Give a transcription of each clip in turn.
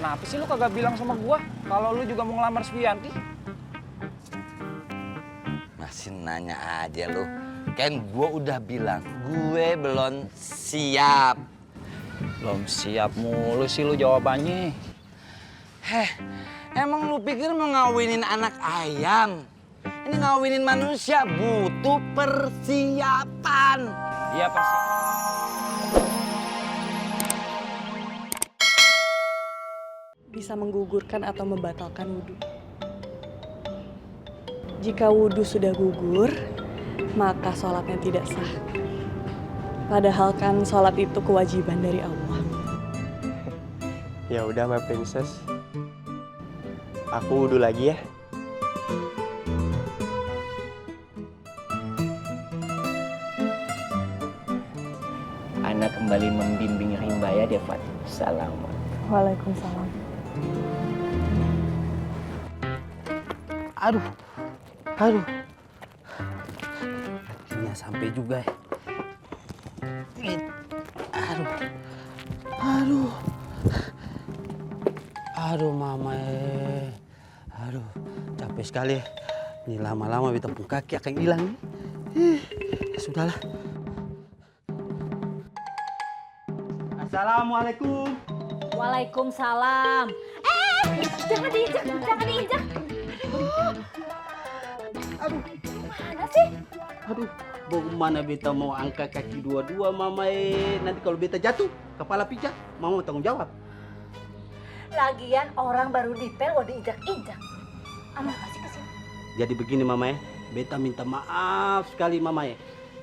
Kenapa sih lu kagak bilang sama gua kalau lu juga mau ngelamar si Wianti? Masih nanya aja lu. Kan gua udah bilang, gue belum siap. Belum siap mulu sih lu jawabannya. Heh, emang lu pikir mau ngawinin anak ayam? Ini ngawinin manusia butuh persiapan. Iya pasti. Bisa menggugurkan atau membatalkan wudhu. Jika wudhu sudah gugur, maka sholatnya tidak sah. Padahal kan sholat itu kewajiban dari Allah. Ya udah, my princess. Aku wudhu lagi ya. Ana kembali membimbing Rimba ya, Devat. Salam. Waalaikumsalam. Aduh. Akhirnya sampai juga ya. Aduh mama Aduh, capek sekali ya. Ini lama-lama beta pun kaki akan hilang nih. Sudahlah. Assalamualaikum. Waalaikumsalam. Jangan diinjak, jangan diinjak. Aduh, mana sih? Aduh, bagaimana beta mau angkat kaki dua-dua mama nanti kalau beta jatuh, kepala pijak, mama mau tanggung jawab. Lagian orang baru dipel udah diinjak-injak. Aman kasih kesini. Jadi begini mama beta minta maaf sekali mama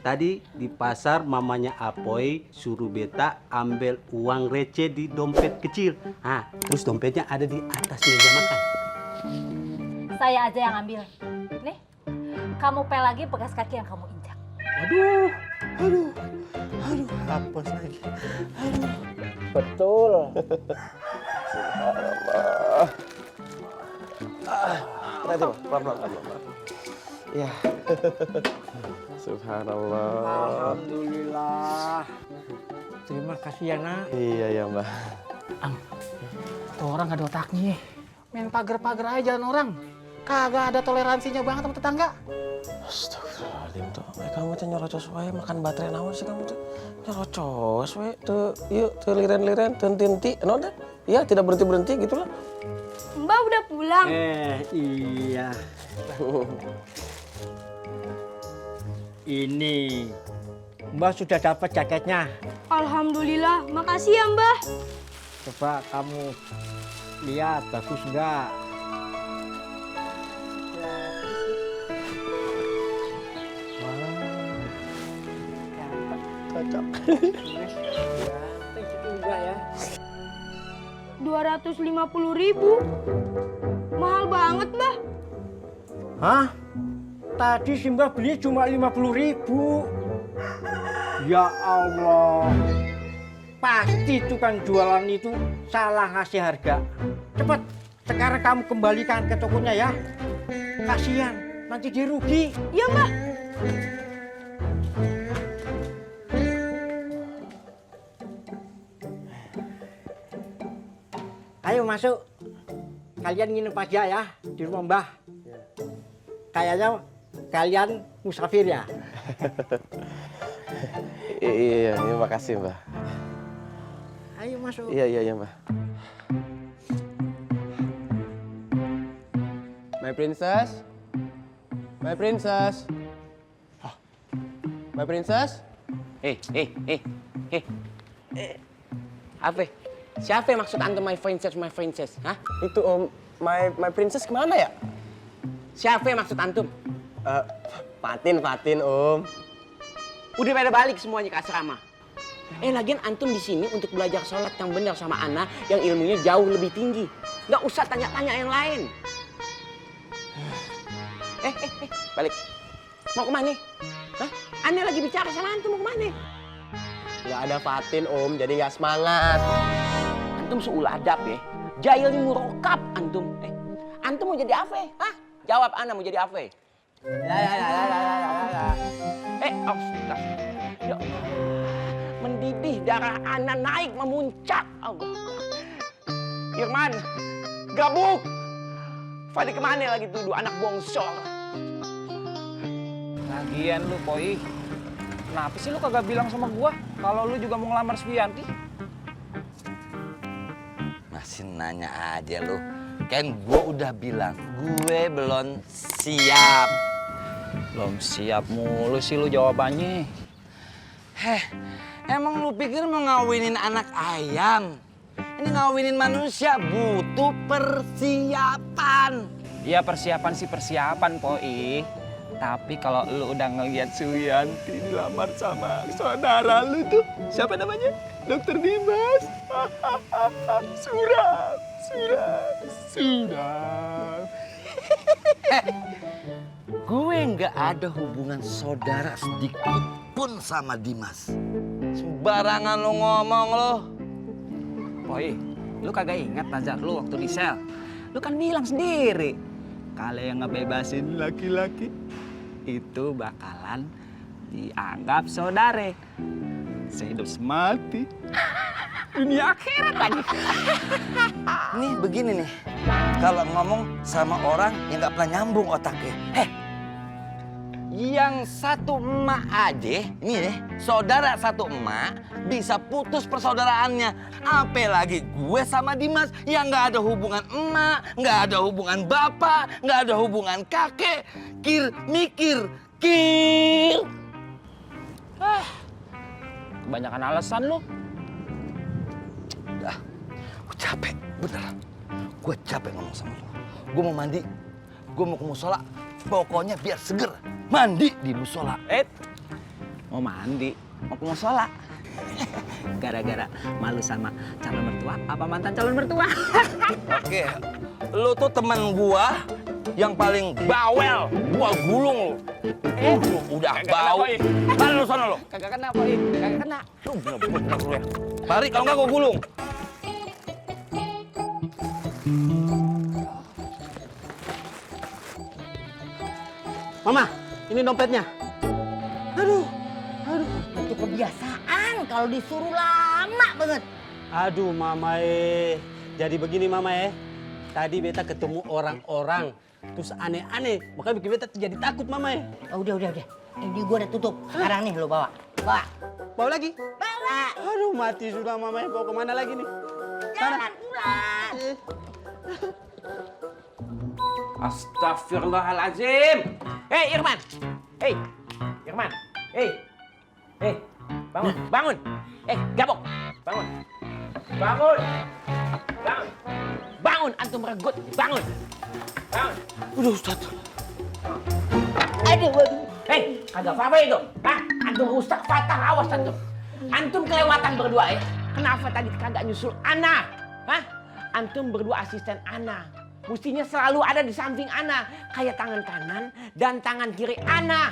Tadi di pasar mamanya Apoy suruh beta ambil uang receh di dompet kecil. Terus dompetnya ada di atas meja makan. Saya aja yang ambil. Nih, kamu pel lagi bekas kaki yang kamu injak. Aduh, hapus lagi. Aduh. Betul. Nanti pelan-pelan. Ya. Subhanallah. Alhamdulillah. Terima kasih ya, Nak. Iya ya, Mbak. Tuh orang gak ada otaknya. Main pagar-pagar aja jalan orang. Kagak ada toleransinya banget sama tetangga. Astagfirullahaladzim tuh. Kamu tuh nyerocos wae makan baterai naon sih kamu tuh. Nyerocos wae tuh. Yuk, tuh liren-liren, tinti. Anu deh. Iya, tidak berhenti-berhenti gitu lah. Mbak udah pulang. Iya. Ini Mbak sudah dapat jaketnya. Alhamdulillah, makasih ya Mbah. Coba kamu lihat bagus enggak? Cocok. Ya. 250.000. Mahal banget, Mbah. Hah? Tadi si Mbah beli cuma 50.000. Ya Allah. Pasti tukang jualan itu salah ngasih harga. Cepat, sekarang kamu kembalikan ke tokonya ya. Kasihan, nanti dia rugi. Iya, Mbah. Ayo masuk. Kalian nginep aja ya di rumah Mbah. Kayaknya kalian musafir ya. Iya, makasih, Mbak. Ayo masuk. Iya, Mbak. My princess. My princess. My princess. Apa? Siapa yang maksud antum my princess? Hah? Itu Om, my princess kemana ya? Siapa yang maksud antum? Fatin Om. Udah pada balik semuanya ke asrama. Lagian antum di sini untuk belajar sholat yang benar sama Ana yang ilmunya jauh lebih tinggi. Nggak usah tanya-tanya yang lain. Balik. Mau kemana? Hah? Ana lagi bicara sama antum, mau kemana? Nggak ada Fatin Om, jadi nggak semangat. Antum seul adab ya. Jahilnya murokap antum. Antum mau jadi apa? Hah? Jawab Ana mau jadi apa? Astaga. Ya Allah. Mendidih darah Ana naik memuncak. Allah. Irman, gabuk. Fadi kemana lagi tuh, anak bongsor? Lagian lu, Poi. Kenapa sih lu kagak bilang sama gua kalau lu juga mau ngelamar Suyanti? Masih nanya aja lu. Kan gue udah bilang, gue belum siap. Belum siap mulu sih lu jawabannya. Heh, emang lu pikir mau ngawinin anak ayam? Ini ngawinin manusia butuh persiapan. Iya persiapan sih persiapan, Poi. Tapi kalau lu udah ngeliat Suyanti dilamar sama saudara lu tuh, siapa namanya? Dokter Dimas. Suram. Gue nggak ada hubungan saudara sedikit pun sama Dimas. Sembarangan lu ngomong lo. Poi, lu kagak ingat Nazar lu waktu di sel? Lu kan bilang sendiri, kalau yang ngebebasin laki-laki itu bakalan dianggap saudara. Sehidup semati. Dunia akhirat lagi. Nih begini nih, kalau ngomong sama orang yang nggak pernah nyambung otaknya. Yang satu emak aja, ini deh, saudara satu emak bisa putus persaudaraannya. Apalagi gue sama Dimas yang nggak ada hubungan emak, nggak ada hubungan bapak, nggak ada hubungan kakek. Kir mikir, kir. Kebanyakan alasan lu. Udah, gue capek, bener. Gue capek ngomong sama lo. Gue mau mandi, gue mau ke musola. Pokoknya biar seger. Mandi di musola. Mau mandi, mau ke musola. Gara-gara malu sama calon mertua apa mantan calon mertua? Oke, lu tuh teman gua yang paling bawel. Gua gulung lu. Lu udah bau. Mana lu sana lu? Kagak kena, Poi. Kagak kena. Lu bener-bener lu ya. Mari kalau enggak gua gulung. Mama, ini dompetnya. Itu kebiasaan kalau disuruh lama banget. Aduh, Mama Jadi begini, Mama Tadi beta ketemu orang-orang, terus aneh-aneh. Makanya bikin beta jadi takut, Mama Oh, udah. Ini gua udah tutup. Sekarang nih lo bawa. Bawa lagi? Bawa. Aduh, mati sudah, Mama Bawa kemana lagi nih? Jangan pulang. Astagfirullahaladzim. Hei Irman. Hei Irman. Hei. Bangun. Gabok. Bangun antum regut. Bangun. Udah Ustaz. Aduh. Hei, kagak apa-apa itu. Hah? Antum rusak patah, awas antum. Antum kelewatan berdua ya. Kenapa tadi kagak nyusul Ana? Hah? Antum berdua asisten Ana. Mestinya selalu ada di samping Ana. Kayak tangan kanan dan tangan kiri Ana.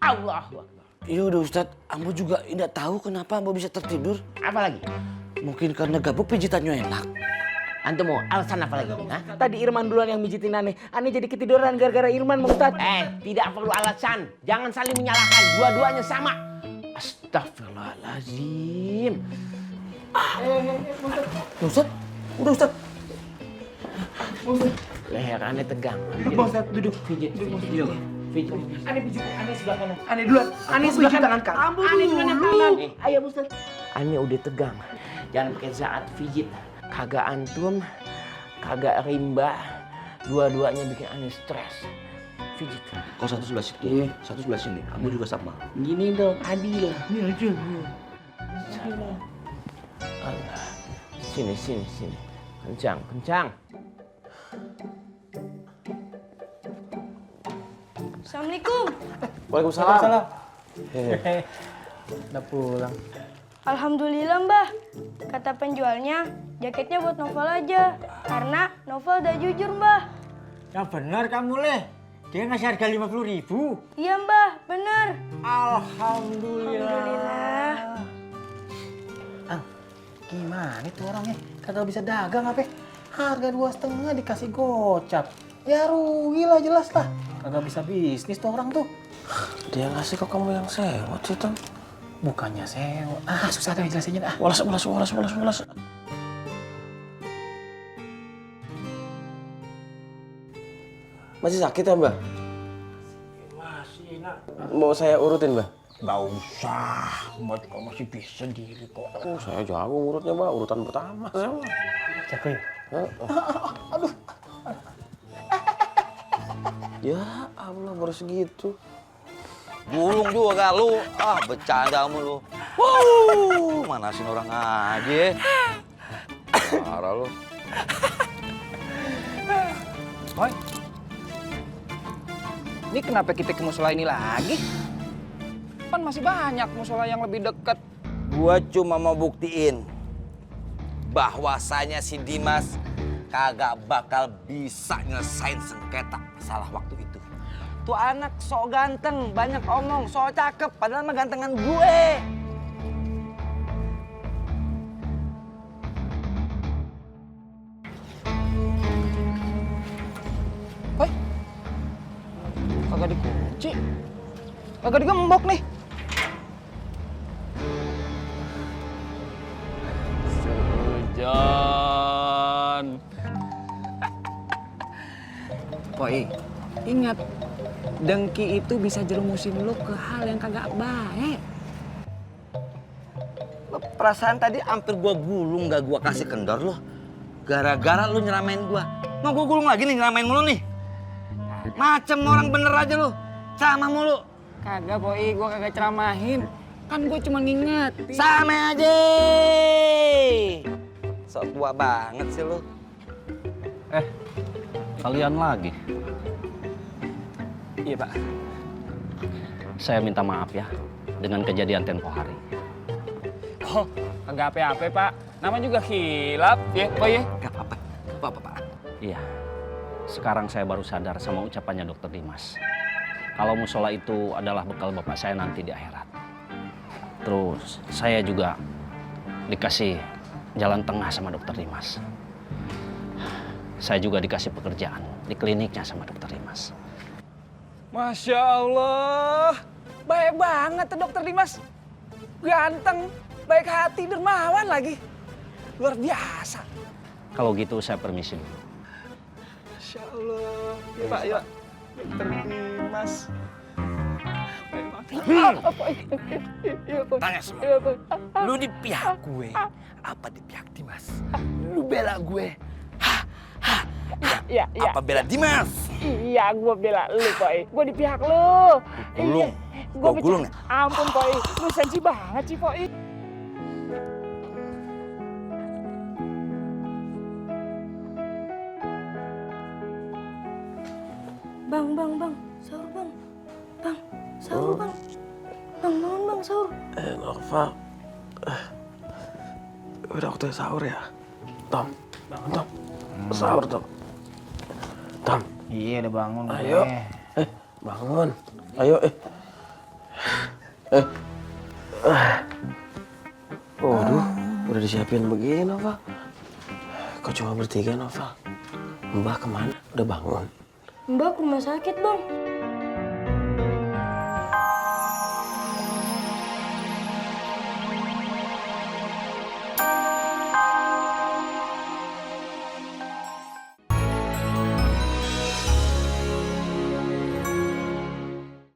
Allahu Akbar. Iya udah Ustaz, Ambo juga tidak tahu kenapa Ambo bisa tertidur. Apa lagi? Mungkin karena gabuk pijitannya enak. Antum mau alasan apa lagi? Hah? Tadi Irman duluan yang mijitin Ane jadi ketiduran gara-gara Irman, Ustaz. Tidak perlu alasan. Jangan saling menyalahkan. Dua-duanya sama. Astagfirullahaladzim. Ustaz, udah Ustaz. Leher Ane tegang. Ustaz, duduk. Pijit. Ane pijit, Ane sebelah kanan. Ane duluan. Ane sebelah kanan. Ane duluan yang kanan. Ayo, Ustaz. Ane udah tegang. Jangan pakai saat pijit. Kagak antum, kagak rimba. Dua-duanya bikin Ane stres. Pijit. Kau satu sebelah situ, satu sebelah sini. Ambo juga sama. Gini dong, adil. Ini aja. Allah. Sini. Kencang. Assalamualaikum. Waalaikumsalam. Udah pulang. Alhamdulillah Mbah, kata penjualnya jaketnya buat Novel aja. Karena Novel udah jujur Mbah. Yang benar kamu, Leh. Dia ngasih harga 50.000. Iya Mbah, bener. Alhamdulillah. Gimana tuh orangnya? Kagak bisa dagang apa? Harga 2,5 dikasih gocap. Ya rugi lah jelas lah. Kagak bisa bisnis tuh orang tuh. Dia ngasih kok kamu yang sewot sih, Tom? Bukannya sewa. Susah deh jelasinnya. Walas. Masih sakit ya, Mbah? Masih, nak. Mau saya urutin, Mbah? Nggak usah, Mbak juga masih bisa sendiri kok. Oh, saya jago ngurutnya, Mbah. Urutan pertama saya, Mbah. Capek. Ya Allah, baru segitu. Gulung juga gak lu. Ah, bercanda mulu. Manasin orang aja. Parah lu. Boy, ini kenapa kita ke musola ini lagi? Kan masih banyak musola yang lebih dekat. Gua cuma mau buktiin bahwasanya si Dimas kagak bakal bisa nyelesain sengketa masalah waktu itu. Tuh anak sok ganteng, banyak omong, sok cakep, padahal mah gantengan gue. Boy, kagak dikunci, kagak digembok nih. Sujon. Poi, ingat, dengki itu bisa jerumusin lu ke hal yang kagak baik. Perasaan tadi hampir gua gulung, gak gua kasih kendor loh. Gara-gara lu nyeramain gua. Mau gua gulung lagi nih, nyeramain mulu nih. Macem orang bener aja lu, ceramah mulu. Kagak, Poi, gua kagak ceramahin. Kan gue cuma ngingetin. Sama aja. Sok tua banget sih lu. Kalian lagi. Iya, Pak. Saya minta maaf ya dengan kejadian tempo hari. Oh, kagak apa-apa, Pak. Nama juga hilap, ya, Poi ya. Gak apa-apa, gak apa-apa, Pak. Iya. Sekarang saya baru sadar sama ucapannya Dokter Dimas. Kalau musola itu adalah bekal bapak saya nanti di akhirat. Terus saya juga dikasih jalan tengah sama Dokter Dimas. Saya juga dikasih pekerjaan di kliniknya sama Dokter Dimas. Masya Allah, baik banget tuh Dokter Dimas. Ganteng, baik hati, dermawan lagi. Luar biasa. Kalau gitu saya permisi dulu. Masya Allah, ya Pak, ya. Dokter Dimas. Tanya semua. Lu di pihak gue, apa di pihak Dimas? Lu bela gue, Iya. apa bela Dimas? Iya, gue bela lu, Poi. Gue di pihak lu. Gulung, gue gulung ya? Ampun, Poi. Lu sensi banget sih, Poi. Bang, sahur bang. Bang, sahur bang. Bang, bangun bang, sahur. Nova. Udah waktunya sahur ya? Tom, bangun Tom. Sahur Tom. Tom. Iya, udah bangun. Ayo. Bangun. Ayo, Waduh, udah disiapin begini Nova. Kok cuma bertiga Nova? Mbak kemana? Udah bangun? Mbak ke rumah sakit bang.